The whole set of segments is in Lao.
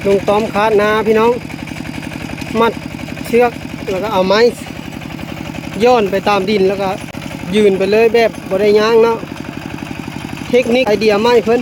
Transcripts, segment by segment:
ລຸງຕ້ອມຄາດນາພີ່ນ້ອງ ມັດເຊືອກ ແລ້ວກໍເອົາໄມ້ຍ້ອນໄປຕາມດິນ ແລ້ວກໍຢືນໄປເລີຍແບບບໍ່ໄດ້ຍ່າງເນາະ. ເທັກນິກໄອເດຍໃໝ່ເພິ່ນ.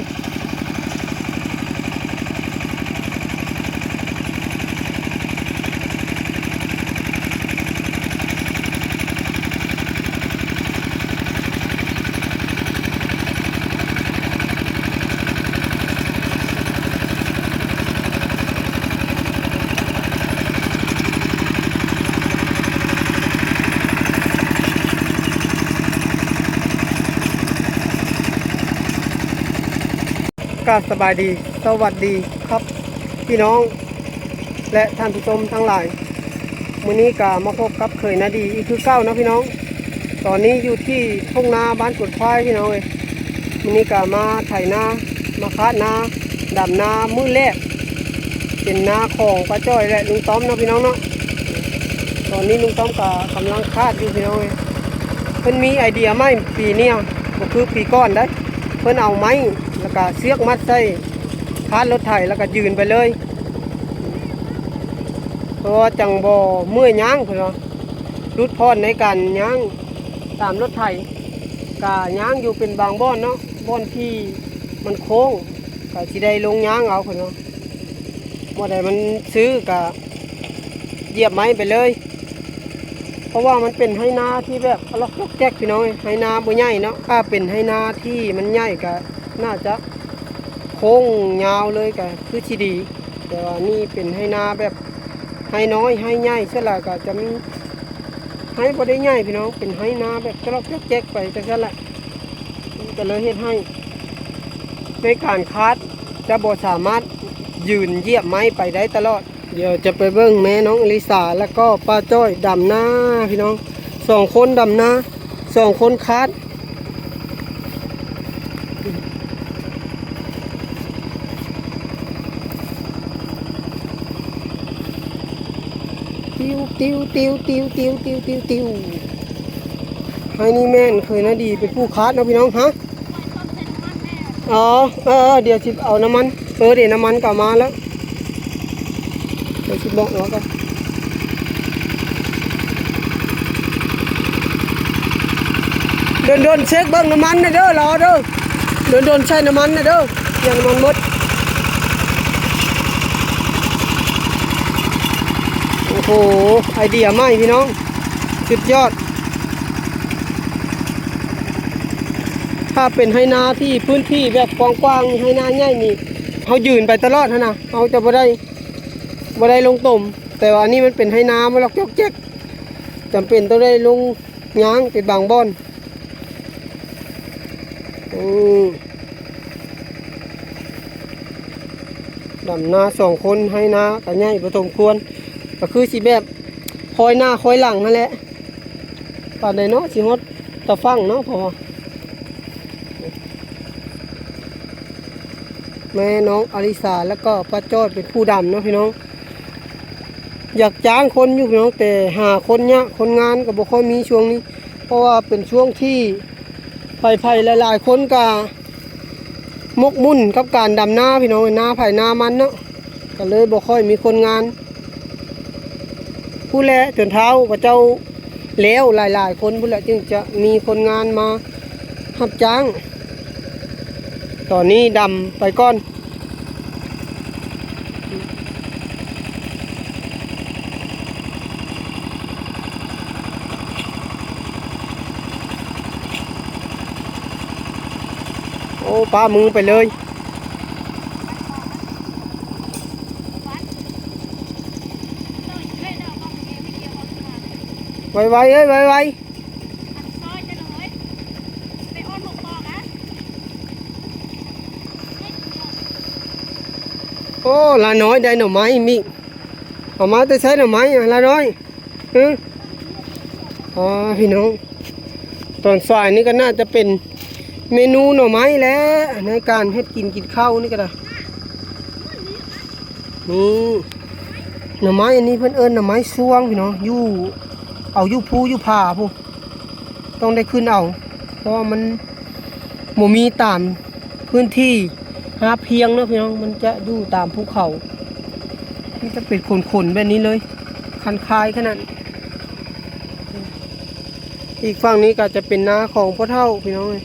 ກາບສະບາຍດີ ສະຫວັດດີຄັບ ພີ່ນ້ອງ ແລະ ທ່ານຜູ້ຊົມທັງຫຼາຍ. ມື້ນີ້ກະມາພົບກັບເຂີຍນາດີອີກຄືເກົ່າເນາະພີ່ນ້ອງ. ຕອນນີ້ຢູ່ທີ່ທົ່ງນາບ້ານກຸດຄວາຍພີ່ນ້ອງເອີຍ. ມື້ນີ້ກະມາໄຖນາ ມາຄາດນາ ດຳນາມື້ແລກ ເປັນນາຂອງປ້າຈ້ອຍ ແລະ ລຸງຕ້ອມເນາະພີ່ນ້ອງເນາະ. ຕອນນີ້ລຸງຕ້ອມກະກຳລັງຄາດຢູ່ພີ່ນ້ອງເອີຍ. ເພິ່ນມີໄອເດຍໃໝ່ປີນີ້ ບໍ່ຄືປີກ່ອນໃດ. ເພິ່ນເອົາໄມ້ ແລ້ວກະເຊືອກມັດໃສ່ຄານລົດໄຖ ແລ້ວກະຢືນໄປເລີຍ ເພາະວ່າຈັ່ງບໍ່ເມື່ອຍຍ່າງເພິ່ນວ່າ. ຫຼຸດຜ່ອນໃນການຍ່າງຕາມລົດໄຖ ກະຍ່າງຢູ່ເປັນບາງບ່ອນເນາະ ບ່ອນທີ່ມັນໂຄ້ງ ກະຊິໄດ້ລົງຍ່າງເອົາເພິ່ນວ່າ. ບໍ່ໄດ້ມັນຊື້ກະຢຽບໄມ້ໄປເລີຍ ເພາະວ່າມັນເປັນໄຮ່ນາທີ່ແບບອະລັອກຈອກແຈກພີ່ນ້ອງເອີຍ. ໄຮ່ນາບໍ່ໃຫຍ່ເນາະ ຖ້າເປັນໄຮ່ນາທີ່ມັນໃຫຍ່ກະໜ້າຈະໂຄ້ງຍາວເລີຍກະຄືຊິດີ ແຕ່ວ່ານີ້ເປັນໄຮ່ນາແບບໄຮ່ນ້ອຍໄຮ່ໃຫຍ່ ສ່ວນຫຼາຍກະຈະມີໄຮ່ບໍ່ໄດ້ໃຫຍ່ພີ່ນ້ອງ ເປັນໄຮ່ນາແບບຈະລັອກຈອກແຈກໄປຈັ່ງຊັ້ນແຫຼະ ກະເລີຍເຮັດໃຫ້ ໃນການຄາດຈະບໍ່ສາມາດຢືນຢຽບໄມ້ໄປໄດ້ຕະຫຼອດ. ດຽວຈະໄປເບິ່ງແມ່ນ້ອງອະລິສາ ແລ້ວກໍປ້າຈ້ອຍດຳນາພີ່ນ້ອງ ສອງຄົນດຳນາ ສອງຄົນຄາດ. ຕິວ ຕິວ ຕິວ ຕິວ ຕິວ ຕິວ ຕິວ. ໃຫ້ນີ້ແມ່ນເຄີຍນາດີເປັນຜູ້ຄາດເນາະພີ່ນ້ອງ. ຮະ? ອໍ ເອີ ເອີ ດຽວຊິເອົານ້ຳມັນ ເອີ ເດ ນ້ຳມັນກໍເອົາມາແລ້ວ ດຽວຊິບອກເອົາກ່ອນ. ດົນໆເຊັກເບິ່ງນ້ຳມັນແດ່ເດີ ລໍເດີ ດົນໆໃສ່ນ້ຳມັນແດ່ເດີ ຢ້ານນ້ຳມັນໝົດ. ໂອ້ໂຫ ໄອເດຍໃໝ່ພີ່ນ້ອງ ສຸດຍອດ. ຖ້າເປັນໄຮ່ນາທີ່ພື້ນທີ່ແບບກວ້າງໆ ໄຮ່ນາໃຫຍ່ນີ້ ເຮົາຢືນໄປຕະຫຼອດຫັ້ນນະ ເຮົາຈະບໍ່ໄດ້ ບໍ່ໄດ້ລົງຕົມ. ແຕ່ວ່າອັນນີ້ມັນເປັນໄຮ່ນາ ມັນລັອກຈອກແຈກ ຈຳເປັນຕ້ອງໄດ້ລົງຍ່າງເປັນບາງບ່ອນ. ອືມ ດຳນາສອງຄົນ ໄຮ່ນາກໍໃຫຍ່ພໍສົມຄວນ ກໍຄືຊິແບບຄອຍໜ້າຄອຍຫຼັງຫັ້ນແຫຼະ. ປານໃດເນາະ ຊິຮອດຕາຝັ່ງເນາະ ເພາະວ່າ ແມ່ນ້ອງອາລິສາ ແລ້ວກໍປ້າຈ້ອຍເປັນຜູ້ດຳເນາະພີ່ນ້ອງ. ຢາກຈ້າງຄົນຢູ່ພີ່ນ້ອງ ແຕ່ຫາຄົນຍາກ ຄົນງານກໍບໍ່ຄ່ອຍມີຊ່ວງນີ້ ເພາະວ່າເປັນຊ່ວງທີ່ໃຜໆຫຼາຍໆຄົນກໍໝົກໝຸ່ນກັບການດຳນາພີ່ນ້ອງ ນາໃຜນາມັນເນາະ ກໍເລີຍບໍ່ຄ່ອຍມີຄົນງານ. ຜູ້ແລະຈົນເຖົ້າເຂົາເຈົ້າແລ້ວຫຼາຍໆຄົນພຸ້ນແຫຼະ ຈຶ່ງຈະມີຄົນງານມາຮັບຈ້າງ. ຕອນນີ້ດຳໄປກ່ອນ. ໂອ້ ປະມືໄປເລີຍ. ໄວໆເອີຍ ໄວໆ. ໂອ້ ລານ້ອຍໄດ້ໜໍ່ໄມ້ມິກ ເອົາມາແຕ່ໃສໜໍ່ໄມ້ ອະ ລານ້ອຍ? ຮຶ ອາ ພີ່ນ້ອງ ຕອນສາຍນີ້ກໍໜ້າຈະເປັນເມນູໜໍ່ໄມ້ແຫຼະ ໃນການເຮັດກິນ ກິນເຂົ້ານີ້ກໍໄດ້. ນີ້ ໜໍ່ໄມ້ອັນນີ້ເພິ່ນເອີ້ນໜໍ່ໄມ້ຊວງພີ່ນ້ອງ ຢູ່ ເອົາຢູ່ພູຢູ່ຜາພຸ້ນ ຕ້ອງໄດ້ຂຶ້ນເອົາ ເພາະວ່າມັນບໍ່ມີຕາມພື້ນທີ່ຮາບພຽງເນາະພີ່ນ້ອງ ມັນຈະຢູ່ຕາມພູເຂົາ. ມັນຈະເປັນຂົນໆແບບນີ້ເລີຍ ຄັນຄາຍຂະໜາດ. ອີກຝັ່ງນີ້ກໍຈະເປັນນາຂອງພໍ່ເຖົ້າພີ່ນ້ອງເອີຍ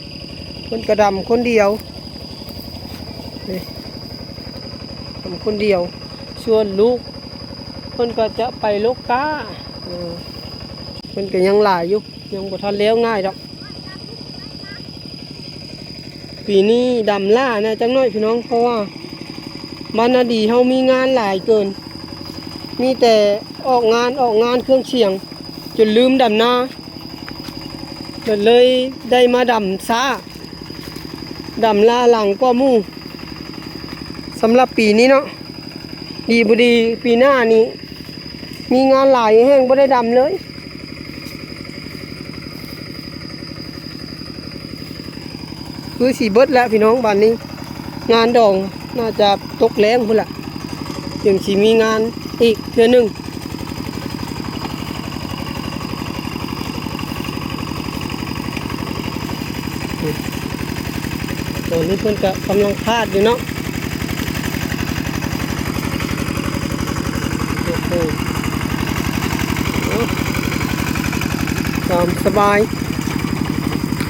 ເພິ່ນກໍດຳຄົນດຽວ ນີ້ ດຳຄົນດຽວ ສ່ວນລູກເພິ່ນກໍຈະໄປລົກກ້າ ເອີ ເພິ່ນກໍຍັງຫຼາຍຢູ່ ຍັງບໍ່ທັນແລ້ວງ່າຍດອກ. ປີນີ້ດຳຫຼ້າແດ່ຈັກໜ້ອຍພີ່ນ້ອງ ເພາະວ່າບ້ານນາດີເຮົາມີງານຫຼາຍເກີນ ມີແຕ່ອອກງານ ອອກງານເຄື່ອງສຽງ ຈົນລືມດຳນາ ເລີຍໄດ້ມາດຳຊ້າ ດຳຫຼ້າຫຼັງກວ່າໝູ່ ສຳລັບປີນີ້ເນາະ. ດີບໍ່ດີປີໜ້ານີ້ມີງານຫຼາຍແຮງ ບໍ່ໄດ້ດຳເລີຍ. ຄືຊິເບິດແລ້ວພີ່ນ້ອງ ບາດນີ້ງານດອງໜ້າຈະຕົກແລງພຸ້ນລະ ຈຶ່ງຊິມີງານອີກເທື່ອໜຶ່ງ. ຕອນນີ້ເພິ່ນກະກຳລັງພາດຢູ່ເນາະ. ໂອ້ໂຫ ຕາມສະບາຍ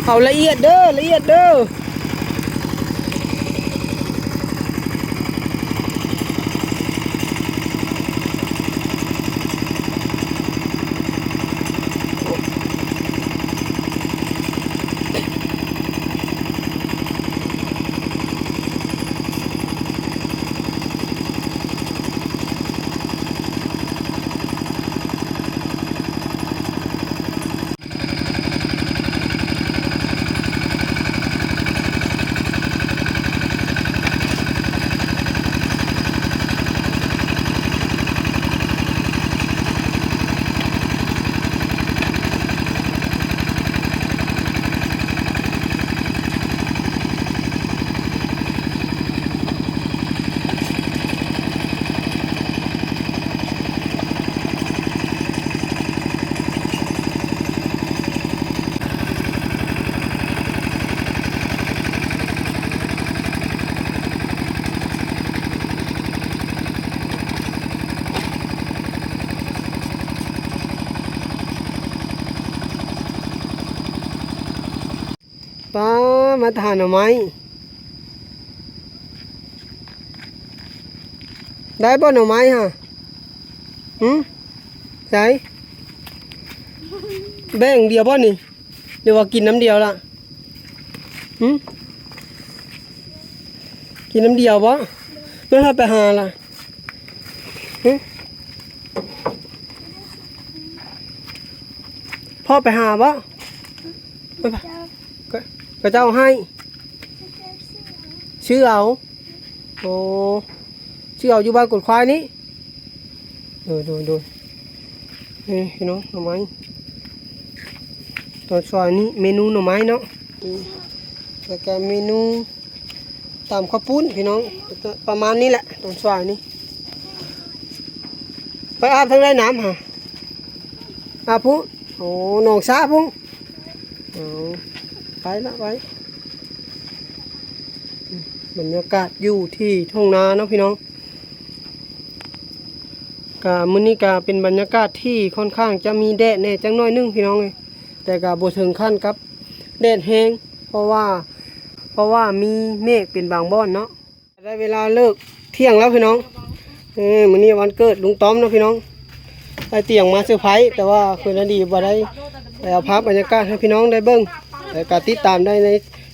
ເອົາລະອຽດເດີ ລະອຽດເດີ. ປ້າ ມາຫາໜໍ່ໄມ້ ໄດ້ບໍ່ໜໍ່ໄມ້ຫະ? ຫື? ໃສ? ແບ່ງດຽວບໍ່ນີ້ ຫຼືວ່າກິນນ້ຳດຽວລະ? ຫື? ກິນນ້ຳດຽວບໍ່? ແລ້ວເຮົາໄປຫາລະ? ຫື? ພໍ່ໄປຫາບໍ່? ເຂົາເຈົ້າໃຫ້ ຊື້ເອົາ. ໂອ້ ຊື້ເອົາຢູ່ບ້ານກົດຄວາຍນີ້. ໂດຍ ໂດຍ ໂດຍ. ນີ້ພີ່ນ້ອງ ໜໍ່ໄມ້ ຕອນສວາຍນີ້ເມນູໜໍ່ໄມ້ເນາະ. ອືມ ແລ້ວກະເມນູ ຕຳເຂົ້າປຸ້ນພີ່ນ້ອງ ປະມານນີ້ແຫຼະຕອນສວາຍນີ້. ໄປອາບທາງໃດນ້ຳຫະ? ອາບພຸ້ນ. ໂອ້ ໜອງສາພຸ້ນ. ອໍ ໄປລະ ໄປ. ບັນຍາກາດຢູ່ທີ່ທົ່ງນາເນາະພີ່ນ້ອງ. ກະມື້ນີ້ກະເປັນບັນຍາກາດທີ່ຄ່ອນຂ້າງຈະມີແດດແດ່ຈັກໜ້ອຍໜຶ່ງພີ່ນ້ອງເອີຍ ແຕ່ກະບໍ່ເຖິງຂັ້ນກັບແດດແຮງ ເພາະວ່າ ເພາະວ່າມີເມກເປັນບາງບ່ອນເນາະ. ໄດ້ເວລາເລີກທ່ຽງແລ້ວພີ່ນ້ອງ. ເອີ ມື້ນີ້ວັນເກີດລຸງຕ້ອມເນາະພີ່ນ້ອງ. ອ້າຍຕຽງມາເຊີໄພ ແຕ່ວ່າຄືນນາດີບໍ່ໄດ້ໄປເອົາພາບບັນຍາກາດໃຫ້ພີ່ນ້ອງໄດ້ເບິ່ງ ແຕ່ກະຕິດຕາມໄດ້ໃນ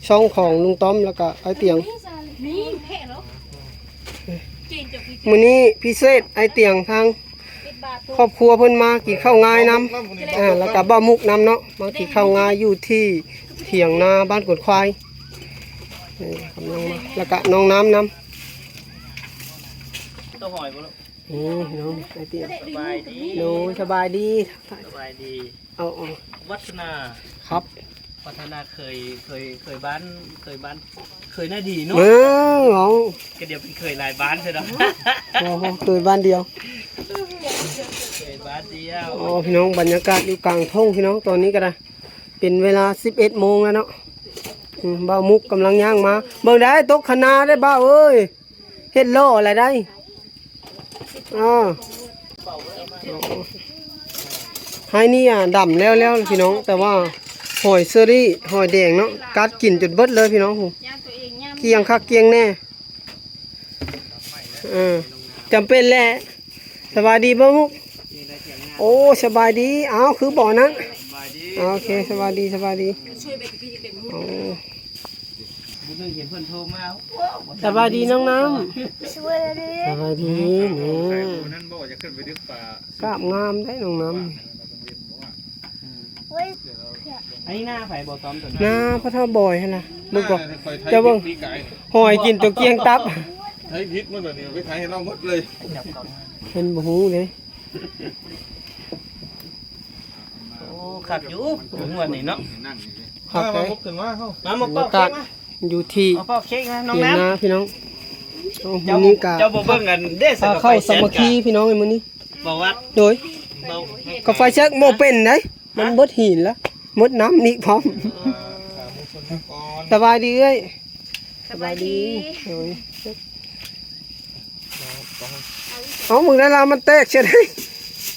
ຊ່ອງຂອງລຸງຕ້ອມ ແລ້ວກະອ້າຍຕຽງ. ມື້ນີ້ພິເສດ ອ້າຍຕຽງທາງຄອບຄົວເພິ່ນມາກິນເຂົ້າງາຍນຳ ອ່າ ແລ້ວກະບ່າວມຸກນຳເນາະ ມາກິນເຂົ້າງາຍຢູ່ທີ່ຖຽງນາບ້ານກົດຄວາຍ. ນີ້ກຳລັງມາ ແລ້ວກະນ້ອງນ້ຳນຳ. ນີ້ນ້ອງ ອ້າຍຕຽງ ສະບາຍດີ ໂດຍ ສະບາຍດີ ສະບາຍດີ. ເອົາ ເອົາ ວັດທະນາ ຄັບ ວັດທະນາ ເຄີຍ ເຄີຍ ເຄີຍບ້ານ ເຄີຍບ້ານ ເຄີຍນາດີເນາະ. ເອີ ເອົາ ກະດຽວເປັນເຄີຍຫຼາຍບ້ານເທື່ອເນາະ. ໂອ້ໂຫ ເຄີຍບ້ານດຽວ ເຄີຍບ້ານດຽວ. ອໍ ພີ່ນ້ອງ ບັນຍາກາດຢູ່ກາງທົ່ງພີ່ນ້ອງ ຕອນນີ້ກະໄດ້ ເປັນເວລາສິບເອັດໂມງແລ້ວເນາະ. ອືມ ບ່າວມຸກກຳລັງຍ່າງມາ ເບິ່ງໄດ້ ຕົກຄະນາໄດ້ບ່າວເອີຍ. ເຮັດຫຼໍ່ລະໄດ້ ອ່າ ໄຮ່ນີ້ ອ່າ ດຳແລ້ວໆ ພີ່ນ້ອງ ແຕ່ວ່າຫອຍເຊີຣີ ຫອຍແດງເນາະ ກັດກິນຈົນເບິດເລີຍພີ່ນ້ອງ. ກ່ຽງຄັກກ່ຽງແນ່ ເອີ ຈຳເປັນແຫຼະ. ສະບາຍດີບໍ່ມຸກ? ໂອ້ ສະບາຍດີ. ອ້າວ ຄືບໍ່ນັ້ນ? ໂອເຄ ສະບາຍດີ ສະບາຍດີ. ໂອ້ ສະບາຍດີນ້ອງນ້ຳ. ສະບາຍດີ. ສະບາຍດີ. ນີ້ ກາບງາມໄດ໋ນ້ອງນ້ຳ. ອັນນີ້ໜ້າໃຜບໍ່ຕ້ອມຕົວນີ້? ໜ້າພໍ່ເຖົ້າບອຍຫັ້ນນະ. ເບິ່ງກ່ອນ ເຈົ້າເບິ່ງ ຫອຍກິນຈົນກ້ຽງຕັບ. ໃຊ້ຜິດມັນແບບນີ້ ໄປຂາຍໃຫ້ລາວໝົດເລີຍ. ເພິ່ນບໍ່ຮູ້ເດ້. ໂອ້ ຄັກຢູ່ງວດນີ້ເນາະ. ຄັກເດ້. ມາໝົກເຂົ້າ ມາໝົກເຂົ້າ ເຄ້ກມາ ຢູ່ທີ່ ເອົາເຂົ້າເຄ້ກມານ້ອງນ້ຳ ພີ່ນ້ອງ. ເຈົ້າ ມື້ນີ້ກະ ເຈົ້າບໍ່ເບິ່ງອັນເດ້ ພາເຂົ້າສາມັກຄີພີ່ນ້ອງ ມື້ນີ້ ບໍ່ວັດ ໂດຍ ເອົາ ກໍໄຟແຊັກບໍ່ເປັນໄດ໋ ມັນເບິດຫີນລະ ໝົດນ້ຳອີກພ້ອມ. ສະບາຍດີເອື້ອຍ. ສະບາຍດີ. ໂດຍ ເອົາ ມຶງໄດ້ລາວມັນແຕກເສຍໄດ໋.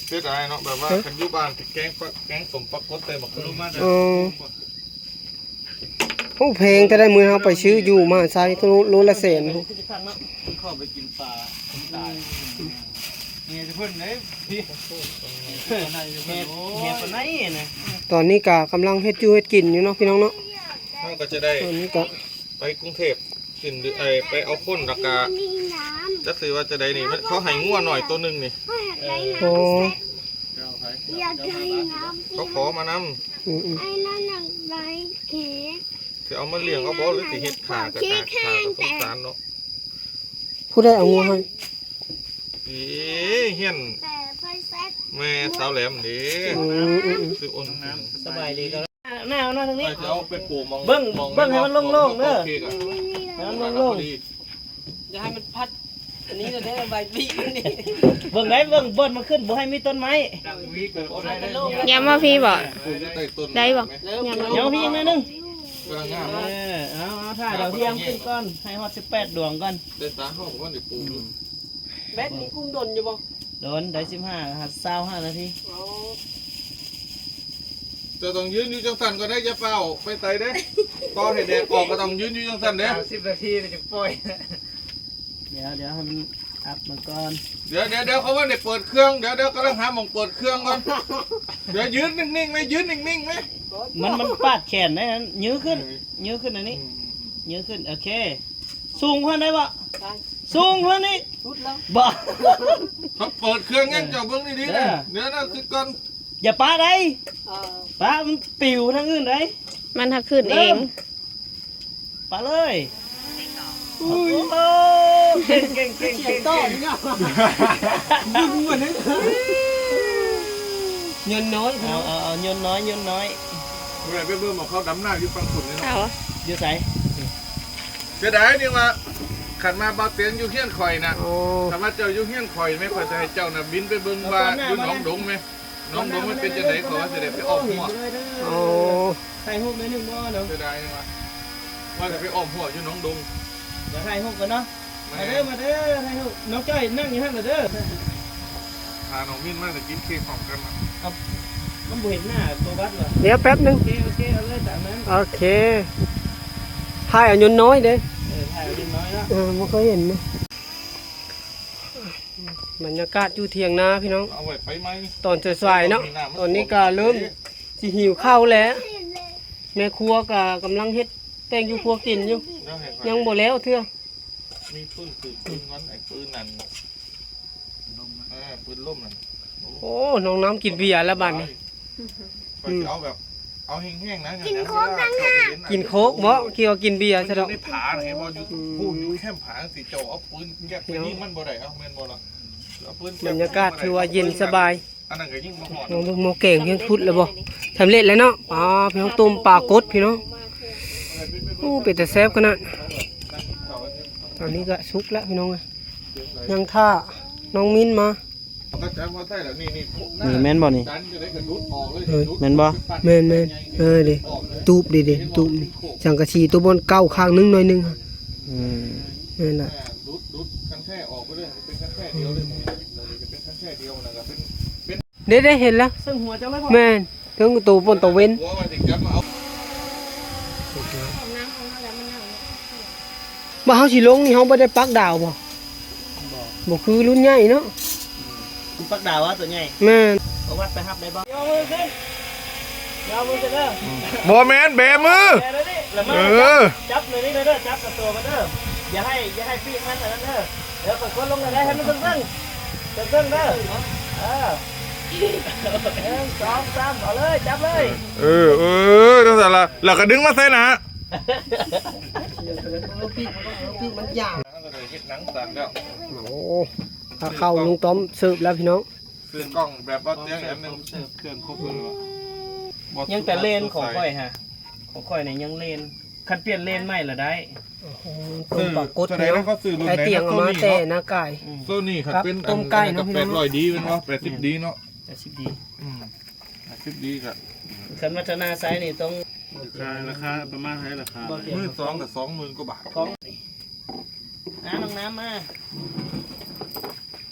ເສຍດາຍເນາະ ແບບວ່າ ເອີ ຄັນຢູ່ບ້ານຊິແກງປາ ແກງສົ້ມປາກົດໃສ່ໝາກຫຸ່ງ. ເອີ ໂອ້ ແພງແທ້ໄດ໋ ມື້ເຮົາໄປຊື້ຢູ່ມະຫາໄຊ ໂລລະແສນ. ເຂົ້າໄປກິນປາ ເມຍເພິ່ນເດ້ ເມຍ ເມຍປານໃດນະ. ຕອນນີ້ກະກຳລັງເຮັດຢູ່ເຮັດກິນຢູ່ເນາະ ພີ່ນ້ອງເນາະ. ເຮົາກໍຈະໄດ້ ຕອນນີ້ກະ ໄປກຸງເທບ ຊິນ ເອີ ໄປເອົາຄົນ ແລ້ວກະ ຈັກຊິວ່າຈັ່ງໃດນີ້ ມັນ ເຂົາໃຫ້ງົວໜ້ອຍໂຕໜຶ່ງນີ້. ໂອ້ ຢາກໄດ້ນ້ຳ ເຂົາຂໍມານຳ. ອືມໆ ໄອ້ນັ້ນໜັກໄດ້ເຄ ຊິເອົາມາລ້ຽງເອົາບໍ່ ຫຼືຊິເຮັດຂ້າ ຂ້າກໍສງສານເນາະ. ຜູ້ໃດເອົາງົວໃຫ້? ເອີ ເຮືອນ ແຕ່ໄຟແຊັກ ແມ່ສາວແຫຼມເດ້. ອືມໆໆ ຊື້ໂອນ ສະບາຍດີກໍ ໜ້າ ໜ້າທາງນີ້ ຈະເອົາໄປປູກໝ່ອງ ເບິ່ງ ເບິ່ງໃຫ້ມັນໂລ່ງໆເດີ. ໃຫ້ມັນໂລ່ງໆ ຢ່າໃຫ້ມັນພັດ ອັນນີ້ນະເດີ ໃບປີກນີ້ ເບິ່ງໄດ້ ເບິ່ງບ່ອນມັນຂຶ້ນ ບໍ່ໃຫ້ມີຕົ້ນໄມ້. ຢ່າມາພີ້ບໍ? ໄດ້ບໍ? ຢ່າມາ ຢ່າມາພີ້ໜ້ອຍໜຶ່ງ. ເອີ ເອົາ ເອົາ ຖ້າດາວທຽມຂຶ້ນກ່ອນ ໃຫ້ຮອດສິບແປດດວງກ່ອນ. ແບັດນີ້ກຸ້ມດົນຢູ່ບໍ່? ດົນ ໄດ້ສິບຫ້າ ຊາວຫ້ານາທີ. ເຈົ້າຕ້ອງຢືນຢູ່ຈັ່ງຊັ້ນກ່ອນເດ້ ຢ່າຟ້າວໄປໃສເດ້. ຕໍ່ໃຫ້ແດດອອກກໍຕ້ອງຢືນຢູ່ຈັ່ງຊັ້ນເດ້ ສາມສິບນາທີແລ້ວຈຶ່ງປ່ອຍ. ດຽວ ດຽວໃຫ້ມັນອັບມາກ່ອນ. ດຽວ ດຽວ ດຽວ ເຂົາວ່າໄດ້ເປີດເຄື່ອງ. ດຽວ ດຽວ ກຳລັງຫາໝ່ອງເປີດເຄື່ອງກ່ອນ. ດຽວ ຢືນນິ່ງໆໄວ້ ຢືນນິ່ງໆໄວ້. ມັນ ມັນປາດແຂນໄດ້ນັ້ນ ຢືນຂຶ້ນ ເອີ ຢືນຂຶ້ນອັນນີ້ ອືມ ຢືນຂຶ້ນ. ໂອເຄ ສູງກວ່ານັ້ນໄດ້ບໍ່? ໄດ້ ສູງກວ່ານີ້ ສຸດແລ້ວ ບໍ່ ເຂົາເປີດເຄື່ອງຍັງ ເຈົ້າເບິ່ງດີໆ ເອີ ເດີ ດຽວນະ ຄືກ່ອນ ຢ່າປະໄດ໋. ເອີ ປະມັນປິວທາງອື່ນໄດ໋. ມັນຫາກຂຶ້ນເອງ. ເລີ່ມ ປະເລີຍ. ອຸ້ຍ ໂອ້ ເກັ່ງໆໆໆ ຕອນນີ້ ດຶງມັນ ຍົນນ້ອຍ ເອົາ ເອົາ ເອົາ ຍົນນ້ອຍ ຍົນນ້ອຍ. ເມື່ອໄປເບິ່ງໝ່ອງເຂົາດຳນາຢູ່ຝັ່ງພຸ້ນເລີຍເນາະ. ເອົາ ຢູ່ໃສ? ເສຍດາຍນີ້ວ່າ ຄັນມາບ່າວຕຽງຢູ່ເຮືອນຂ້ອຍນະ. ໂອ້ ຄັນວ່າເຈົ້າຢູ່ເຮືອນຂ້ອຍແມ່ ຂ້ອຍຈະໃຫ້ເຈົ້ານະບິນໄປເບິ່ງວ່າຢູ່ໜອງດົງແມ່ ໜອງດົງມັນເປັນຈັ່ງໃດ ເຂົາວ່າຊິໄດ້ໄປອ້ອມຮົ້ວ. ໂອ້ ຖ່າຍຮູບໜ້ອຍໜຶ່ງບໍ່ເນາະ? ເສຍດາຍວ່າ ວ່າຈະໄປອ້ອມຮົ້ວຢູ່ໜອງດົງ. ດຽວຖ່າຍຮູບກ່ອນເນາະ. ມາເດີ ມາເດີ ຖ່າຍຮູບ. ນ້ອງຈ້ອຍນັ່ງຢູ່ຫັ້ນລະເດີ. ພານ້ອງມິນມາ ໄດ້ກິນເຄ້ກພ້ອມກັນ. ເອົ້າ ມັນບໍ່ເຫັນໜ້າໂຕບັດຫວາ? ດຽວແປັບໜຶ່ງ. ໂອເຄ ໂອເຄ ເອົາເລີຍຕາມນັ້ນ. ໂອເຄ ຖ່າຍເອົາຍົນນ້ອຍເດ້. ເອີ ຖ່າຍເອົາຍົນນ້ອຍເນາະ. ເອີ ບໍ່ເຄີຍເຫັນເດ້. ບັນຍາກາດຢູ່ຖຽງນາພີ່ນ້ອງ ເອົາໄວ້ໄປໃໝ່ ຕອນສາຍໆເນາະ. ຕອນນີ້ກໍເລີ່ມຊິຫິວເຂົ້າແລ້ວ ແມ່ຄົວກໍກຳລັງເຮັດແຕ່ງຢູ່ຄົວກິນຢູ່ ຍັງບໍ່ແລ້ວເທື່ອ. ມີປືນ ປືນ ປືນມັນ ໄອ້ປືນນັ້ນ ເອີ ປືນລົມນັ້ນ. ໂອ້ ນ້ອງນ້ຳກິນເບຍແລ້ວບັດນີ້. ຂ້ອຍຊິເອົາແບບ ເອົາແຮງໆນະ ກິນໂຄກຕ່າງຫາກ. ກິນໂຄກເບາະ ຄິດວ່າກິນເບຍຊະດອກ. ມັນຢູ່ໃນຜານະ ເຫັນບໍ່? ຢູ່ ອືມ ຢູ່ແຄມຜາຈັ່ງຊີ້ ເຈົ້າເອົາປືນແຍກໄປຍິງມັນບໍ່ໄດ້. ເອົ້າ ແມ່ນບໍ່ລະ? ເອົາປືນ ບັນຍາກາດຖືວ່າເຢັນສະບາຍ. ອັນນັ້ນກໍຍິງບໍ່ຮອດ. ເບິ່ງໝໍ້ແກງເພິ່ນພຸດແລ້ວບໍ່? ສຳເລັດແລ້ວເນາະ. ປາ ພີ່ນ້ອງ ຕົ້ມປາກົດ ພີ່ນ້ອງ. ໂອ້ ເປັນຕາແຊບຂະໜາດ. ຕອນນີ້ກໍສຸກແລ້ວ ພີ່ນ້ອງເອີຍ. ຍັງຖ້ານ້ອງມິນມາ. ນີ້ແມ່ນບໍ່ນີ້? ເອີຍ ແມ່ນບໍ່? ແມ່ນໆ. ເອີ ເດ້ ຕູບເດ້ ເດ້ ຕູບນີ້ ສັງກະສີໂຕບ່ອນເກົ່າຂ້າງໜຶ່ງໜ້ອຍໜຶ່ງ. ອືມ ແມ່ນລະ. ດຸດ ດຸດຄັນແທ້ອອກໄປເລີຍ ເປັນຄັນແທ້ດຽວເລີຍ. ອືມ ເດ້ໆ ເຫັນແລ້ວ ເຊິ່ງຫົວເຈົ້າເລີຍບໍ່? ແມ່ນ ເທິງໂຕປ່ອນຕາເວັນ. ບໍ່ ເຮົາຊິລົງນີ້ ເຮົາບໍ່ໄດ້ປັກດາວບໍ່? ບໍ່ ບໍ່ຄືລຸ້ນໃຫຍ່ເນາະ. ມັນປັກດາວວ່າໂຕໃຫຍ່. ແມ່ນ. ເອົາວັດໄປຮັບໄດ້ບໍ່? ເອົາມືຂຶ້ນ ເອົາມືຂຶ້ນເດີ. ບໍ່ແມ່ນ ແບມື. ແບແບນີ້ ແລ້ວມາ ເອີ ຈັບ ຈັບເລີຍນີ້ເດີ ຈັບກັບໂຕມັນເດີ. ຢ່າໃຫ້ ຢ່າໃຫ້ປີກມັນອັນນັ້ນເດີ. ເດີ ຄ່ອຍໆລົງໄດ້ ໃຫ້ມັນເຊິ່ງໆ ເຊິ່ງໆເດີ. ເອີ ໜຶ່ງ ສອງ ສາມ ເອົາເລີຍ ຈັບເລີຍ. ເອີ ເອີ ຈັ່ງຊັ້ນລະ ແລ້ວກໍດຶງມາໃສ່ໜ້າ. ໂອ້ ພາເຂົ້າລຸງຕ້ອມເສີບແລ້ວພີ່ນ້ອງ. ຊື້ກ້ອງແບບບໍ່ຕຽງອັນໜຶ່ງ ເສີບເຄື່ອງຄົບເບິດແລ້ວ. ຍັງແຕ່ເລນຂອງຂ້ອຍຫະ ຂອງຂ້ອຍນີ້ຍັງເລນ ຄັນປ່ຽນເລນໃໝ່ລະໄດ້. ໂອ້ໂຫ ຕົ້ມປາກົດເນາະ ໄອ້ຕຽງເອົາມາແຕ່ນາກາຍ. ໂຕນີ້ຄັນເປັນອັນ ອັນນັ້ນກໍແປດຮ້ອຍດີແມ່ນບໍ່? ແປດສິບດີເນາະ. ແປດສິບດີ ອືມ ແປດສິບດີກໍ ຄັນວັດທະນາໄຊນີ້ຕ້ອງ ລາຄາ ລາຄາປະມານເທົ່າໃດລາຄາ? ມືສອງກໍສອງໝື່ນກວ່າບາດ. ຂອງ ອ່າ ນ້ອງນ້ຳມາ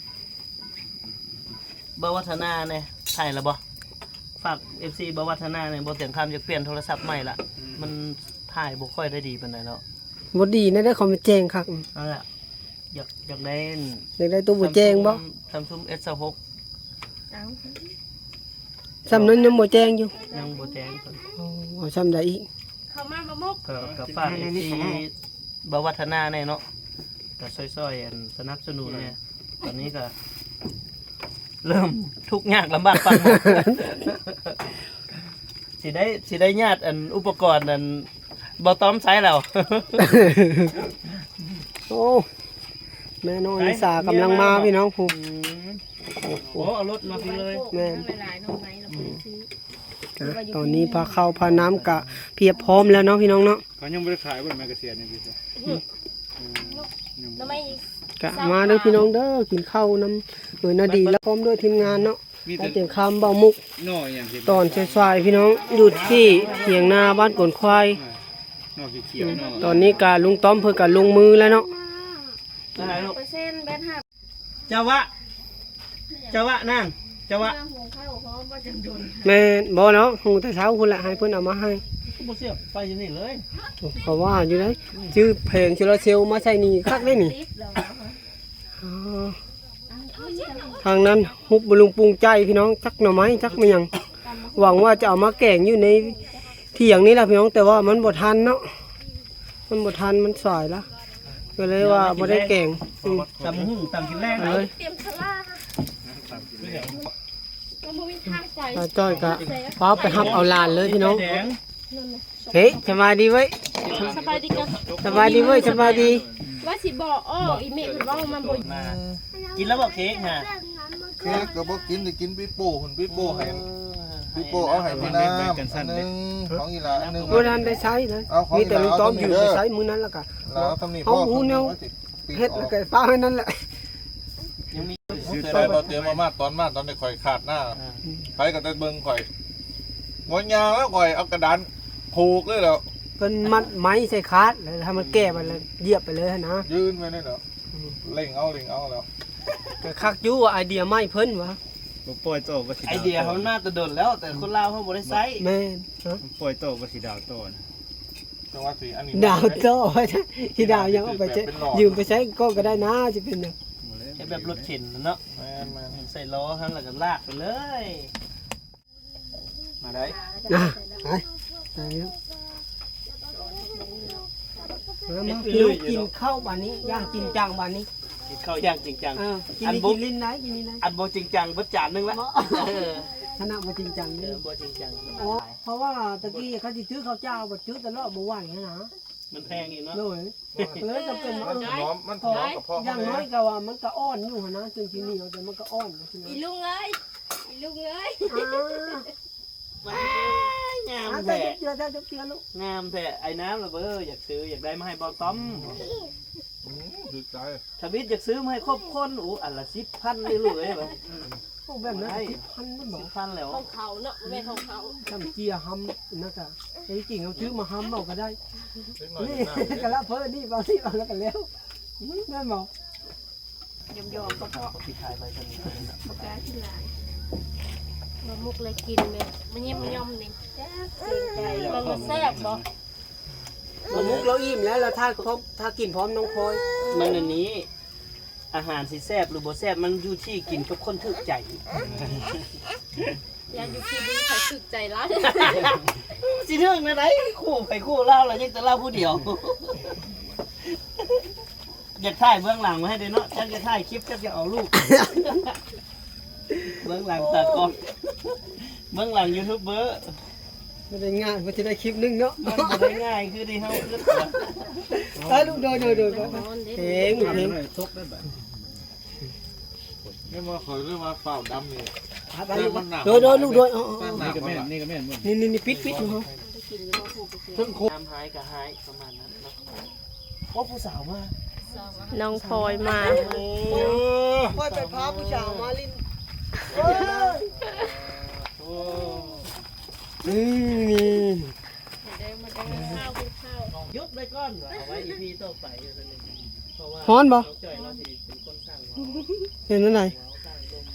ບ່າວວັດທະນາແດ່ ຖ່າຍແລ້ວບໍ່? ຝາກເອັຟຊີບ່າວວັດທະນາແດ່ ບ່າວຕຽງຄຳຢາກປ່ຽນໂທລະສັບໃໝ່ລະ ມັນຖ່າຍບໍ່ຄ່ອຍໄດ້ດີປານໃດແລ້ວ. ບໍ່ດີແນວໃດ ຄອມມັນແຈ້ງຄັກ. ນັ້ນລະ ຢາກ ຢາກໄດ້ ຢາກໄດ້ໂຕບໍ່ແຈ້ງບໍ່? ຊຳຊຸງ ຊຳຊຸງ ເອັສຊາວຫົກ. ເອົ້າ ຊ່ຳນັ້ນຍັງບໍ່ແຈ້ງຢູ່? ຍັງບໍ່ແຈ້ງ. ໂອ້ ເອົາຊ່ຳໃດອີກ? ເຂົ້າມາບໍ່ມຸກ ກໍ ກໍຝາກເອັຟຊີບ່າວວັດທະນາແດ່ເນາະ ກໍຊ່ອຍໆ ອັນ ສະໜັບສະໜູນແດ່. ຕອນນີ້ກໍເລີ່ມທຸກຍາກລຳບາກປານໝົດ ຊິໄດ້ ຊິໄດ້ຍາດອັນອຸປະກອນອັນບ່າວຕ້ອມໃຊ້ແລ້ວ. ໂອ້ ແມ່ນ້ອງອາລິສາກຳລັງມາພີ່ນ້ອງ. ໂອ້ ເອົາລົດມາພີ້ເລີຍ. ແມ່ນ ຕອນນີ້ພາເຂົ້າພານ້ຳກະພຽບພ້ອມແລ້ວເນາະພີ່ນ້ອງເນາະ. ເຂົາຍັງບໍ່ໄດ້ຂາຍບໍ່ແມກກາເຊນນີ້? ອືມ ກະມາເດີພີ່ນ້ອງເດີ ກິນເຂົ້ານຳເອີຍນາດີ ແລະ ພ້ອມດ້ວຍທີມງານເນາະ ໄອ້ຕຽງຄຳ ບ່າວມຸກ. ຕອນສາຍໆ ພີ່ນ້ອງ ຢູ່ທີ່ຖຽງນາບ້ານໂກນຄວາຍ. ຕອນນີ້ກະລຸງຕ້ອມເພິ່ນກະລົງມືແລ້ວເນາະ. ເຈົ້າວະ ເຈົ້າວະນາງ ເຈົ້າວະ. ແມ່ນບໍ່ເນາະ ຫຸງແຕ່ເຊົ້າພຸ້ນແຫຼະ ໃຫ້ເພິ່ນເອົາມາໃຫ້. ຄືບໍ່ສຽບໄຟຢູ່ນີ້ເລີຍ? ເຂົາວ່າຢູ່ເດ້ ຊື້ແຜງໂຊລາເຊວມາໃສ່ນີ້ຄັກເດ້ນີ້. ອໍ ທາງນັ້ນຮຸບບຳລຸງປຸງໃຈພີ່ນ້ອງ ຈັກໜໍ່ໄມ້ຈັກແມ່ນຫຍັງ ຫວັງວ່າຈະເອົາມາແກງຢູ່ໃນຖຽງນີ້ລະພີ່ນ້ອງ ແຕ່ວ່າມັນບໍ່ທັນເນາະ ມັນບໍ່ທັນ ມັນສາຍລະ ກໍເລີຍວ່າບໍ່ໄດ້ແກງ. ອືມ ຕຳຫຸ່ງ ຕຳກິນແລງເລີຍ. ຕາຈ້ອຍກະຟ້າວໄປຮັບເອົາຫຼານເລີຍພີ່ນ້ອງ. ເຮີ້ຍ ສະບາຍດີເວີ້ຍ ສະບາຍດີເວີ້ຍ ສະບາຍດີ. ວ່າຊິບອກ ອໍ ອີເມດເວົ້າມາບໍ່. ກິນແລ້ວບໍ່ເຄ້ກຫະ? ເຄ້ກກໍບໍ່ກິນ ໄດ້ກິນປີໂປ້ພຸ້ນ ປີໂປ້ໃຫ້ ເອີ ປີໂປ້ເອົາໃຫ້ພີ່ນ້ຳອັນໜຶ່ງ ຂອງອີຫຼ້າອັນໜຶ່ງ. ບໍ່ທັນໄດ້ໃຊ້ເລີຍ ມີແຕ່ລຸງຕ້ອມຢືມໄປໃຊ້ມື້ນັ້ນ ແລ້ວກໍເຮົາຮູ້ແນວເຮັດ ແລ້ວກໍປະໄວ້ນັ້ນແຫຼະ. ຍັງມີ ເສຍດາຍບໍ່ເຕີມມາ ຕອນມາຕອນໄດ້ຂ້ອຍຂາດໜ້າ ເອີ ໃຜກໍໄດ້ເບິ່ງຂ້ອຍ ບໍ່ຍາງແລ້ວ ຂ້ອຍເອົາກະດານຜູກເລີຍແລ້ວ. ເພິ່ນມັດໄມ້ໃສ່ຄາດ ແລ້ວໃຫ້ມັນແກ່ໄປ ແລ້ວຢຽບໄປເລີຍຫັ້ນນະ ຍື່ນໄວ້ນີ້ແຫຼະ. ອືມ ເລັ່ງເອົາ ເລັ່ງເອົາແລ້ວ. ກໍຄັກຢູ່ວ່າໄອເດຍໃໝ່ເພິ່ນວ່າ ບໍ່ປ່ອຍຕໍ່ວ່າຊິ ໄອເດຍເຮົາມັນມາແຕ່ດົນແລ້ວ ແຕ່ຄົນລາວເຮົາບໍ່ໄດ້ໃຊ້. ແມ່ນ ບໍ່ປ່ອຍຕໍ່ວ່າຊິດາວຕໍ່ນະ. ແຕ່ວ່າຊິອັນນີ້ ດາວຕໍ່ ຊິດາວຫຍັງ ເອົາໄປໃຊ້ ຢືມໄປໃຊ້ກ່ອນກໍໄດ້ນະ ຊິເປັນຫຍັງ. ເຮັດແບບລົດເຂັນເນາະ. ແມ່ນໆ ໃສ່ລໍ້ຫັ້ນ ແລ້ວກໍລາກໄປເລີຍ. ມາໄດ້ ອ່ະ ໄປ ໄປແລ້ວ ມາ ມາ ພີ່ນ້ອງ ກິນເຂົ້າບາດນີ້ ຢ່າງຈິງຈັງບາດນີ້ ກິນເຂົ້າຢ່າງຈິງຈັງ. ເອີ ກິນ ອັນບໍ່ ກິນຫຼິ້ນໄດ້ ກິນຫຼິ້ນໄດ້ ອັນບໍ່ຈິງຈັງເບິດຈານໜຶ່ງລະ. ເອີ ຂະໜາດບໍ່ຈິງຈັງ ເອີ ນີ້ ບໍ່ຈິງຈັງ. ອໍ ເພາະວ່າຕະກີ້ເຂົາຊິຈື່ເຂົ້າເຈົ້າ ບໍ່ຈື່ຕະຫຼອດ ບໍ່ໄຫວຫັ້ນນະ. ມັນແພງອີກເນາະ. ໂດຍ ເລີຍຈຳເປັນວ່າ ມັນຖະໜອມ ມັນຖະໜອມກະເພາະ ຢ່າງໜ້ອຍກໍວ່າມັນກໍອ່ອນຢູ່ຫັ້ນນະ ເຊິ່ງຊິໜຽວ ແຕ່ມັນກໍອ່ອນ. ອີລຸງເອີຍ ອີລຸງເອີຍ ອ່າ ງາມແທ້ ເຈື່ອແທ້ ເຈື່ອລູກ ງາມແທ້. ໄອ້ນ້ຳລະເບີ ຢາກຊື້ ຢາກໄດ້ມາໃຫ້ບ່າວຕ້ອມ. ອືມ ຖືກໃຈ. ທຳອິດຢາກຊື້ມາໃຫ້ຄົບຄົນ ໂອ້ ອັນລະສິບພັນເລີຍລູກເອີຍ. ອືມ ໂອ້ ແບບນັ້ນ ສິບພັນພຸ້ນບໍ? ສິບພັນແລ້ວ ຂອງເຂົາເນາະ ບໍ່ແມ່ນຂອງເຂົາ. ຈຳເຈ້ຍຫຳນັ້ນກະ ແຕ່ຈິງເຮົາຊື້ມາຫຳເອົາກໍໄດ້. ນີ້ກະລະເພີ້ນີ້ ເອົານີ້ເອົາແລ້ວກະແລ້ວ ແມ່ນບໍ່? ຍອມໆ ກະເພາະ ບໍ່ກ້າກິນຫຼາຍ. ປາໝຸກເລີຍກິນແບບມະຍິມມະຍ່ອມນີ້ ຈັກເປັນໃດ ເບິ່ງວ່າແຊບບໍ່? ປາໝຸກລາວອີ່ມແລ້ວ ລາວຖ້າພ້ອມ ຖ້າກິນພ້ອມນ້ອງພອຍ. ມັນອັນນີ້ ອາຫານຊິແຊບຫຼືບໍ່ແຊບ ມັນຢູ່ທີ່ກິນກັບຄົນຖືກໃຈ. ຢ່າຢູ່ທີ່ເບິ່ງໃຜຖືກໃຈລາວ ຊິຖືກແນວໃດ ຄູ່ໃຜຄູ່ລາວລະ ຍັງແຕ່ລາວຜູ້ດຽວ. ຢາກຖ່າຍເບື້ອງຫຼັງມາໃຫ້ເດ້ເນາະ ຈັກຢາກຖ່າຍຄລິບ ຈັກຢາກເອົາຮູບ ເບື້ອງຫຼັງຕາກ້ອງ ເບື້ອງຫຼັງຢູທູບເບີ. ບໍ່ໄດ້ງ່າຍ ກວ່າຈະໄດ້ຄລິບໜຶ່ງເນາະ ມັນບໍ່ໄດ້ງ່າຍຄືທີ່ເຮົາຄິດ. ໄປລູກ ໂດຍ ໂດຍ ໂດຍ ເພງ ເພງ ຕົກໄດ້ບາດ. ແມ່ນບໍ່ ຂ້ອຍເລີຍວ່າຟ້າວດຳນີ້ ໄປ ໄປ ແຕ່ມັນໜາວ ໂດຍ ໂດຍ ລູກ ໂດຍ ເອົາ ເອົາ ແຕ່ໜາວ ນີ້ກໍແມ່ນ ນີ້ກໍແມ່ນ ນີ້ ນີ້ ນີ້ ປິດ ປິດ ເຮົາ ເທິງຄົບ ນ້ຳຫາຍກໍຫາຍ ປະມານນັ້ນເນາະ. ໂອ້ ຜູ້ສາວມາ ນ້ອງພອຍມາ ໂອ້ ຂ້ອຍໄປພາຜູ້ສາວມາຫຼິ້ນ ໂອ້ ອືມ ນີ້ ມາເດີ ມາເດີ ກິນເຂົ້າ ກິນເຂົ້າ ຢຸດໄວ້ກ່ອນ ເອົາໄວ້ອີພີຕໍ່ໄປ ເພາະວ່າ ຮ້ອນບໍ່? ນ້ອງຈ້ອຍລາວຊິເປັນຄົນສັ່ງເວົ້າ ເປັນຈັ່ງໃດ?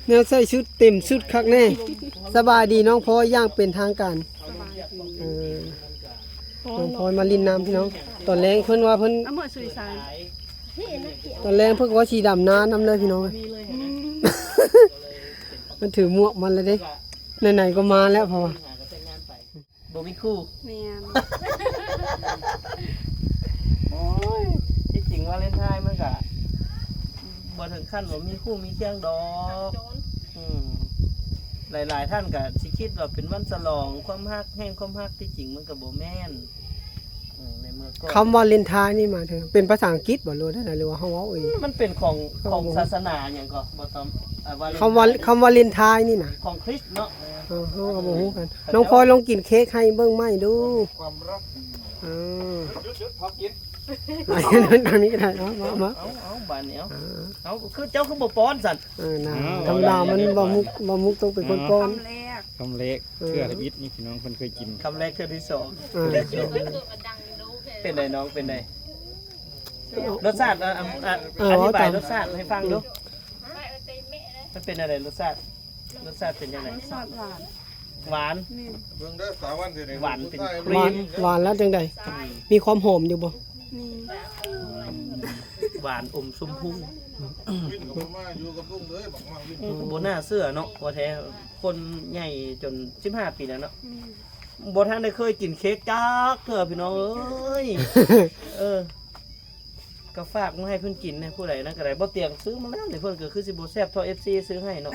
ແນວໃສ່ຊຸດເຕັມຊຸດຄັກແນ່. ສະບາຍດີນ້ອງພອຍຢ່າງເປັນທາງການ. ສະບາຍດີ. ເອີ ນ້ອງພອຍມາຫຼິ້ນນ້ຳພີ່ນ້ອງ. ຕອນແລງເພິ່ນວ່າເພິ່ນ ເອົາເມືອສຸຍສານ ຕອນແລງເພິ່ນວ່າຊິດຳນານຳເລີຍພີ່ນ້ອງ. ອືມ ມັນຖືໝວກມັນແລ້ວເດ້. ໄຫນໆກໍມາແລ້ວ ເພາະວ່າ ບໍ່ມີຄູ່. ແມ່ນ. ໂອ້ຍ ທີ່ຈິງວາເລັນທາຍມັນກະບໍ່ເຖິງຂັ້ນວ່າມີຄູ່ມີຄຽງດອກ. ອືມ ຫຼາຍໆທ່ານກະຊິຄິດວ່າເປັນວັນສະຫຼອງຄວາມຮັກ ແຫ່ງຄວາມຮັກ ທີ່ຈິງມັນກະບໍ່ແມ່ນ. ອືມ ໃນເມື່ອກ່ອນ ຄຳວາເລັນທາຍນີ້ໝາຍເຖິງເປັນພາສາອັງກິດບໍ່ ຫຼືວ່າແນວໃດ ຫຼືວ່າເຮົາເວົ້າເອງ? ມັນເປັນຂອງ ຂອງສາສະໜາຫຍັງກໍບໍ່ຕ້ອງ ອາ ຄຳວ່າ ຄຳວ່າ ຄຳວາເລັນທາຍນີ້ນະ ຂອງຄຣິສເນາະ. ເອີ ເຮົາກໍບໍ່ຮູ້ກັນ. ນ້ອງພອຍລອງກິນເຄ້ກໃຫ້ເບິ່ງໃໝ່ດູ. ຄວາມລັບ ເອີ ຢຸດໆ ເຜົາກິນ ທາງນີ້ກໍໄດ້. ເອົາ ມາ ມາ ເອົາ ເອົາ ບາດນີ້ ເອົາ ເອີ ເອົາ ຄືເຈົ້າຄືບໍ່ປ້ອນຊັ້ນ? ເອີ ນະ ທຳມະດາມັນບໍ່ມຸກ ບໍ່ມຸກຕ້ອງເປັນຄົນປ້ອນ. ຄຳແລກ ຄຳແລກ ເອີ ເທື່ອທຳອິດນີ້ພີ່ນ້ອງເພິ່ນເຄີຍກິນ ຄຳແລກເທື່ອທີສອງ. ເອີ ເປັນໃດນ້ອງ ເປັນໃດ? ລົດຊາດ ອະ ອະ ອະ ເອີ ອະທິບາຍລົດຊາດໃຫ້ຟັງດູ. ມັນເປັນແນວໃດລົດຊາດ? ລົດຊາດເປັນຈັ່ງໃດ? ລົດຊາດຫວານ. ຫວານ. ແມ່ນ. ເບິ່ງເດີ ສາວວັນຊິໄດ້ ຫວານເປັນຄຣີມ. ຫວານ ຫວານແລ້ວຈັ່ງໃດ? ມີຄວາມຫອມຢູ່ບໍ່? ມີ. ຫວານອົມຊົມພູ. ວິນກໍບໍ່ມາຢູ່ກັບລຸງເລີຍ ບັກມາວິນ. ອືມ ບໍ່ໜ້າເຊື່ອເນາະ ວ່າແທ້ ຄົນໃຫຍ່ຈົນສິບຫ້າປີແລ້ວເນາະ. ແມ່ນ. ບໍ່ທັນໄດ້ເຄີຍກິນເຄ້ກຈັກເທື່ອພີ່ນ້ອງເອີຍ. ເອີ ກໍຝາກມາໃຫ້ເພິ່ນກິນແດ່ ຜູ້ໃດນັ້ນກໍໄດ້. ບໍ່ຕຽງຊື້ມາແລ້ວນີ້ ເພິ່ນກໍຄືຊິບໍ່ແຊບເທົ່າເອັຟຊີຊື້ໃຫ້ເນາະ.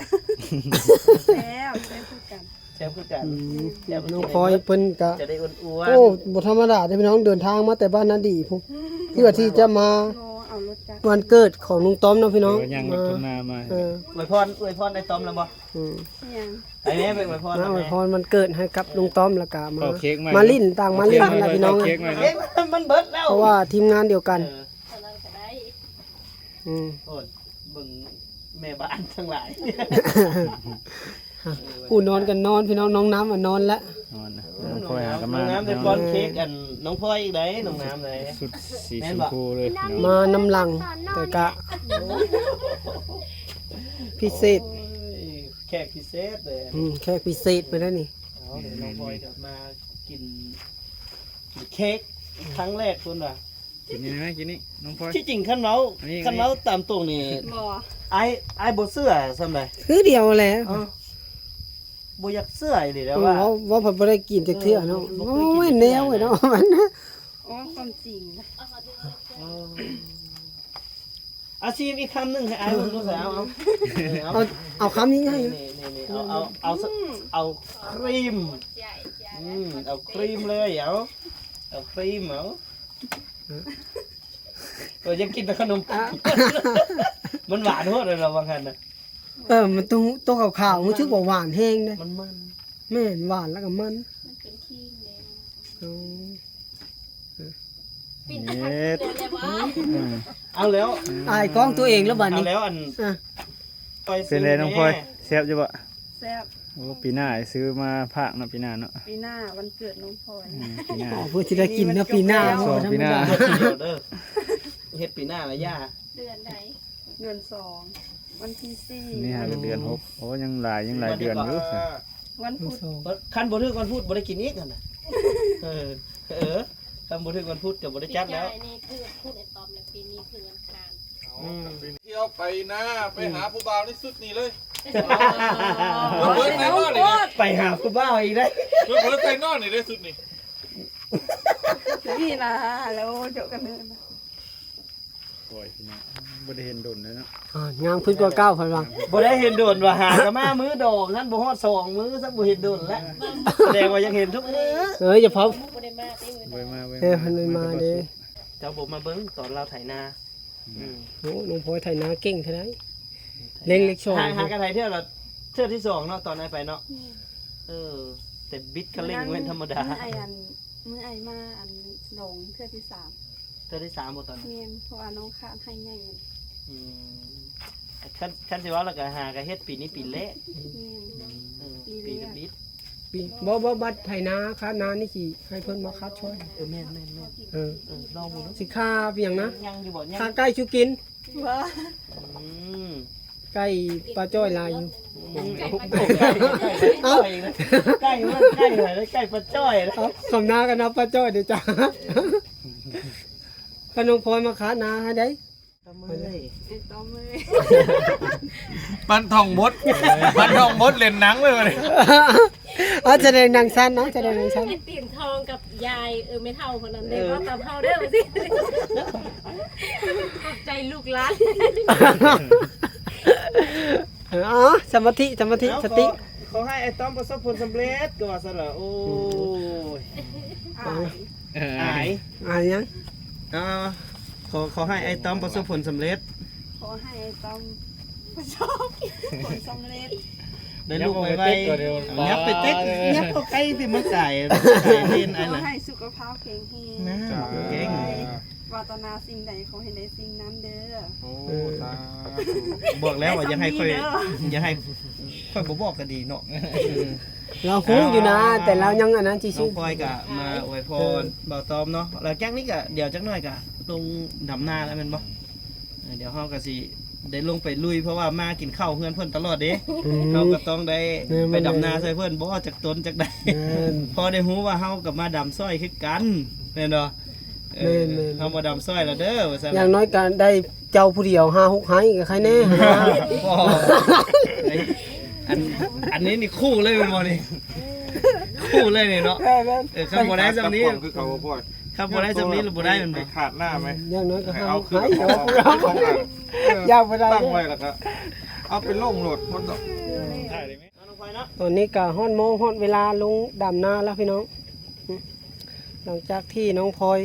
ແຊບ ແຊບຄືກັນ ແຊບຄືກັນ. ອືມ ແຊບຄືກັນ. ນ້ອງພອຍເພິ່ນກໍຈະໄດ້ອ້ວນໆ. ໂອ້ ບໍ່ທຳມະດາເດ້ພີ່ນ້ອງ ເດີນທາງມາແຕ່ບ້ານນາດີພຸ້ນ ເພື່ອທີ່ຈະມາ ໂອ້ ເອົາລົດຈັກ ວັນເກີດຂອງລຸງຕ້ອມເນາະພີ່ນ້ອງ. ເອີ ຍ່າງລົດທົ່ງນາມາ. ເອີ ອວຍພອນ ອວຍພອນໄອ້ຕ້ອມແລ້ວບໍ່? ອືມ ຫຍັງ? ໄປແມ່ໄປອວຍພອນ ມາອວຍພອນວັນເກີດໃຫ້ກັບລຸງຕ້ອມ ແລ້ວກະມາ ເປົ່າເຄ້ກໃໝ່ ມາຫຼິ້ນ ຕ່າງມາຫຼິ້ນຫັ້ນລະພີ່ນ້ອງ. ເຄ້ກໃໝ່ ເອີ ມັນເບິດແລ້ວ ເພາະວ່າທີມງານດຽວກັນ. ເອີ ຕອນນັ້ນກໍໄດ້. ອືມ ໂອ້ຍ ເບິ່ງແມ່ບ້ານທັງຫຼາຍ ຜູ້ນອນກໍນອນພີ່ນ້ອງ. ນ້ອງນ້ຳກໍນອນລະ ນອນນະ. ນ້ອງພອຍຫາກັນມາ ນ້ອງນ້ຳໄດ້ປ້ອນເຄ້ກອັນນ້ອງພອຍອີກໃດ໋ ນ້ອງນ້ຳເດ້. ຊຸດສີຊົມພູເລີຍ ມານຳຫຼັງ ແຕ່ກະ ພິເສດ ໂອ້ຍ ແຂກພິເສດເລີຍ. ອືມ ແຂກພິເສດໄປແລ້ວນີ້. ເອົາ ນ້ອງພອຍກໍມາກິນເຄ້ກຄັ້ງແລກພຸ້ນວ່າ. ກິນນີ້ໄໝ ກິນນີ້ ນ້ອງພອຍ. ທີ່ຈິງຄັນເວົ້າ ອັນນີ້ ຄັນເວົ້າຕາມຕົງນີ້ ບໍ່ ອ້າຍ ອ້າຍບໍ່ເຊື່ອສ່ຳໃດ ຄືດຽວແຫຼະ. ເອີ ບໍ່ຢາກເຊື່ອອີ່ຫຼີແລ້ວ ເອີ ວ່າ ເວົ້າ ເວົ້າພັດບໍ່ໄດ້ກິນຈັກເທື່ອເນາະ. ເອີ ບໍ່ເຄີຍກິນຈັກເທື່ອ. ໂອ້ຍ ແນວໄວ້ເນາະ ເອີ ຄວາມຈິງ. ເອີ ອາຊີບອີກຄຳໜຶ່ງໃຫ້ອ້າຍເບິ່ງດູຊະ. ເອົາ ເອົາ ເອົາ ເອົາຄຳນີ້ໃຫ້ ນີ້ ນີ້ ນີ້ ເອົາ ເອົາ ເອົາ ອືມ ເອົາຄຣີມ ອືມ ເອົາຄຣີມເລີຍ ເອົາ ເອົາຄຣີມ ເອົາ. ເອີ ຢາກກິນແຕ່ຂະໜົມປັງ ອ່ະ ມັນຫວານໂພດເລີຍລະວ່າງຊັ້ນນະ. ເອີ ມັນຕົວ ຕົວຂາວໆ ຮູ້ສຶກວ່າຫວານແຮງເດ້. ມັນມັນ ແມ່ນ ຫວານແລ້ວກໍມັນ ມັນເປັນຄຣີມເດ້. ໂອ້ ເອີ ປິດ ເຮັດ ເອົາແລ້ວ ອາຍກ້ອງຕົວເອງແລ້ວບາດນີ້. ເອົາແລ້ວ ອັນ ອ່ະ ເປັນໃດນ້ອງພອຍ ແຊບຢູ່ບໍ່? ແຊບ. ໂອ້ ປີໜ້າຊື້ມາຝາກເນາະ ປີໜ້າເນາະ. ປີໜ້າວັນເກີດນ້ອງພອຍ. ອືມ ປີໜ້າ ອໍ ເພິ່ນຊິໄດ້ກິນເນາະ ປີໜ້າ ສອງປີໜ້າ. ເຮັດປີໜ້າລະຢ່າ. ເດືອນໃດ? ເດືອນສອງ ວັນທີສີ່. ນີ້ຫາເດືອນຫົກ. ໂອ້ ຍັງຫຼາຍ ຍັງຫຼາຍເດືອນຢູ່. ຊື້ມາດີກວ່າ. ວັນພຸດ ຄັນບໍ່ຖືກວັນພຸດບໍ່ໄດ້ກິນອີກຫັ້ນນະ. ເອີ ເອີ ຄັນບໍ່ຖືກວັນພຸດກໍບໍ່ໄດ້ຈັດແລ້ວ. ປີກາຍນີ້ຖືກວັນພຸດ ໄອ້ຕອມ ແລ້ວປີນີ້ຖືກວັນອັງຄານ. ອືມ ທ່ຽວໄປນາ ໄປຫາຜູ້ບ່າວໃນຊຸດນີ້ເລີຍ. ເອີ ເພິ່ນໄປນອນນີ້ເດ້ ໄປຫາຜູ້ບ່າວອີກເດ້. ເພິ່ນໄປນອນນີ້ເດ້ ຊຸດນີ້. ນີ້ນະ ແລ້ວໂຈະກັນເດີ. ໂອ້ຍ ພີ່ນ້ອງ ບໍ່ໄດ້ເຫັນດົນແລ້ວເນາະ. ອ່າ ງາມຂຶ້ນກວ່າເກົ່າ ເພິ່ນວ່າ. ບໍ່ໄດ້ເຫັນດົນວ່າ ຫາກໍມາມື້ດອງຫັ້ນ ບໍ່ຮອດສອງມື້ ຊັ້ນບໍ່ເຫັນດົນແລ້ວ. ສະແດງວ່າຍັງເຫັນທຸກມື້. ເອີ ຢ່າເວົ້າ ບໍ່ໄດ້ມາຕິ ມື້ດອງ. ບໍ່ໄດ້ມາ ບໍ່ໄດ້ມາ. ເອີ ເພິ່ນບໍ່ໄດ້ມາເດ້. ເຈົ້າບໍ່ມາເບິ່ງຕອນລາວໄຖນາ. ອືມ ອືມ ໂອ້ ນ້ອງພອຍໄຖນາເກັ່ງແທ້ໃດ. ເລັ່ງເລັກສອງ ຫາ ຫາກໍໄຖເທື່ອລະ ເທື່ອທີສອງເນາະ ຕອນໄອ້ໄປເນາະ. ອືມ ເອີ ແຕ່ບິດຄັນເລັ່ງແມ່ນທຳມະດາ. ມື້ໄອ້ອັນ ມື້ໄອ້ມາອັນດອງເທື່ອທີສາມ. ເທື່ອທີສາມບໍ່ຕອນນັ້ນ? ແມ່ນ ເພາະວ່ານ້ອງຄາດໄຮ່ໃຫຍ່. ອືມ ຄັນ ຄັນຊິເວົ້າແລ້ວກໍຫາກໍເຮັດປີນີ້ປີແລກ. ແມ່ນ ເອີ ປີ ປີທຳອິດ. ປີ ບໍ່ ບໍ່ ບັດໄຖນາຄາດນານີ້ຊິໃຫ້ເພິ່ນມາຄາດຊ່ອຍ. ເອີ ແມ່ນໆໆ. ເອີ ເອີ ລອງເບິ່ງເນາະ. ຊິຄາຫຍັງນະ? ຍັງຢູ່ບໍ່? ຍັງ ຄາໄກ່ສູ່ກິນ. ອືມ ໄກ່ປາຈ້ອຍຫຼາຍຢູ່. ອືມ ໄກ່ປາຈ້ອຍ ໄກ່ປາຈ້ອຍ ໄກ່ປາຈ້ອຍ. ເອົ້າ ຄຳນາກັນເອົາປາຈ້ອຍເດ້ຈ້າ. ຂະໜົມພອຍມາຄາດນາໃຫ້ໄດ້. ຕອມເອີຍ ເອີ ຕອມເອີຍ. ປັນທອງບົດ ປັນທອງບົດເຫຼັ້ນໜັງເລີຍບັດນີ້. ເອົາ ສະແດງໜັງສັ້ນເນາະ ສະແດງໜັງສັ້ນ. ເປັນຕີນທອງກັບຍາຍ ເອີ ແມ່ເຖົ້າຄົນນັ້ນເດ້. ເອີ ເວົ້າຕາມເຮົາເດີວ່າຊີ້. ຂອບໃຈລູກຫຼານ. ເອົາ ສະມາທິ ສະມາທິ ເອົາ ສະຕິ. ຂໍ ຂໍໃຫ້ອ້າຍຕ້ອມປະສົບຜົນສຳເລັດ ກໍວ່າຊັ້ນລະ. ໂອ້ຍ ອາຍ ເອີ ອາຍ ອາຍຫຍັງ? ເອົາ ຂໍ ຂໍໃຫ້ອ້າຍຕ້ອມປະສົບຜົນສຳເລັດ. ຂໍໃຫ້ອ້າຍຕ້ອມປະສົບຜົນສຳເລັດ ໄດ້ລູກໄວໆ. ຍັບໄປເຕັກ ຍັບເຂົ້າໃກ້ຊິ ມັນກາຍ ກາຍເຫັນໄອ້ນະ. ຂໍໃຫ້ສຸຂະພາບແຂງແຮງ ນະ ເກັ່ງ. ປາດຖະໜາສິ່ງໃດຂໍໃຫ້ໄດ້ສິ່ງນັ້ນເດີ. ໂອ້ ສາທຸ. ບອກແລ້ວວ່າຢ່າໃຫ້ຂ້ອຍ ຢ່າໃຫ້ຂ້ອຍບໍ່ບອກກໍດີເນາະ. ລາວຮູ້ຢູ່ນະ ແຕ່ລາວຍັງອັນນັ້ນຊື່ໆ. ນ້ອງພອຍກໍມາອວຍພອນບ່າວຕ້ອມເນາະ. ຫຼັງຈາກນີ້ກໍດຽວຈັກໜ້ອຍກໍລົງດຳນາແລ້ວແມ່ນບໍ່? ເອີ ດຽວເຮົາກໍຊິໄດ້ລົງໄປລຸຍ ເພາະວ່າມາກິນເຂົ້າເຮືອນເພິ່ນຕະຫຼອດເດ້. ອືມ ເຮົາກໍຕ້ອງໄດ້ ແມ່ນໆ ໄປດຳນາຊ່ວຍເພິ່ນ ບໍ່ວ່າຈັກຕົນຈັກໃດ. ແມ່ນ ພໍໄດ້ຮູ້ວ່າເຮົາກໍມາດຳຊ່ອຍຄືກັນ ແມ່ນບໍ່? ເອີ ແມ່ນໆ ເຮົາມາດຳຊ່ອຍລະເດີວ່າຊັ້ນ. ຢ່າງໜ້ອຍກໍໄດ້ເຈົ້າຜູ້ດຽວຫ້າຫົກໄຮ່ກໍໃຄແນ່. ບໍ່ ອັນ ອັນນີ້ນີ້ຄູ່ເລີຍແມ່ນບໍ່ນີ້? ຄູ່ເລີຍນີ້ເນາະ. ເອີ ເອີ ຄັນບໍ່ໄດ້ຊ່ຳນີ້ ຄືເຂົາບໍ່ພໍ. ຄັນບໍ່ໄດ້ຊ່ຳນີ້ລະບໍ່ໄດ້ແມ່ນບໍ່? ຂາດໜ້າໄໝ? ຢ່າງໜ້ອຍກໍຫ້າຫົກໄຮ່. ເອີ ຢ່າບໍ່ໄດ້ ຕັ້ງໄວ້ລະກະເອົາໄປລົງໂລດ. ຕອນນີ້ກໍຮອດໂມງຮອດເວລາລົງດຳນາແລ້ວພີ່ນ້ອງ. ຫຼັງຈາກທີ່ນ້ອງພອຍ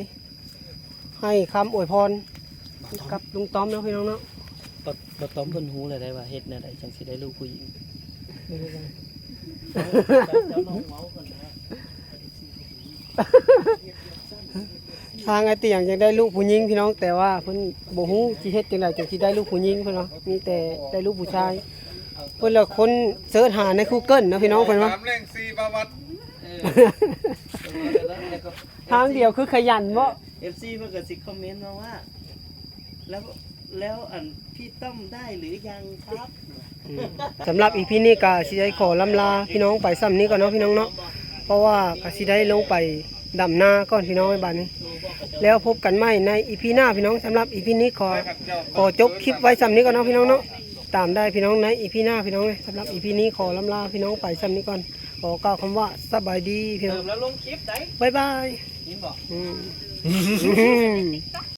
ໃຫ້ຄຳອວຍພອນກັບລຸງຕ້ອມແລ້ວພີ່ນ້ອງເນາະ. ບໍ່ ບໍ່ຕ້ອມເພິ່ນຮູ້ແລ້ວໄດ໋ວ່າເຮັດແນວໃດຈັ່ງຊິໄດ້ລູກຜູ້ຍິງ. ທາງອ້າຍຕຽງຢາກໄດ້ລູກຜູ້ຍິງພີ່ນ້ອງ ແຕ່ວ່າເພິ່ນບໍ່ຮູ້ຊິເຮັດຈັ່ງໃດຈຶ່ງຊິໄດ້ລູກຜູ້ຍິງ ເພິ່ນວ່າມີແຕ່ໄດ້ລູກຜູ້ຊາຍ. ເພິ່ນລະຄົ້ນເສີດຫາໃນກູເກີນເນາະພີ່ນ້ອງ ເພິ່ນວ່າ ສາມແຫຼ່ງສີ່ປະຫວັດ. ທາງດຽວຄືຂະຫຍັນເນາະ. ເອັຟຊີເພິ່ນກໍຊິຄອມເມັນມາວ່າ ແລ້ວ ແລ້ວອັນພີ່ຕ້ອມໄດ້ຫຼືຍັງຄັບ? ອືມ ສຳລັບອີພີນີ້ກໍຊິໄດ້ຂໍລ່ຳລາພີ່ນ້ອງໄປຊ່ຳນີ້ກ່ອນເນາະພີ່ນ້ອງເນາະ ເພາະວ່າກໍຊິໄດ້ລົງໄປດຳນາກ່ອນພີ່ນ້ອງເອີຍບາດນີ້. ແລ້ວພົບກັນໃໝ່ໃນອີພີໜ້າພີ່ນ້ອງ. ສຳລັບອີພີນີ້ຂໍ ຂໍຈົບຄລິບໄວ້ຊ່ຳນີ້ກ່ອນເນາະພີ່ນ້ອງເນາະ. ຕາມໄດ້ພີ່ນ້ອງໃນອີພີໜ້າພີ່ນ້ອງເອີຍ. ສຳລັບອີພີນີ້ຂໍລ່ຳລາພີ່ນ້ອງໄປຊ່ຳນີ້ກ່ອນ. ຂໍກ່າວຄຳວ່າສະບາຍດີພີ່ນ້ອງ. ເລີ່ມແລ້ວລົງຄລິບໄດ໋. ບາຍບາຍ. ຍິນບໍ່? ອືມ.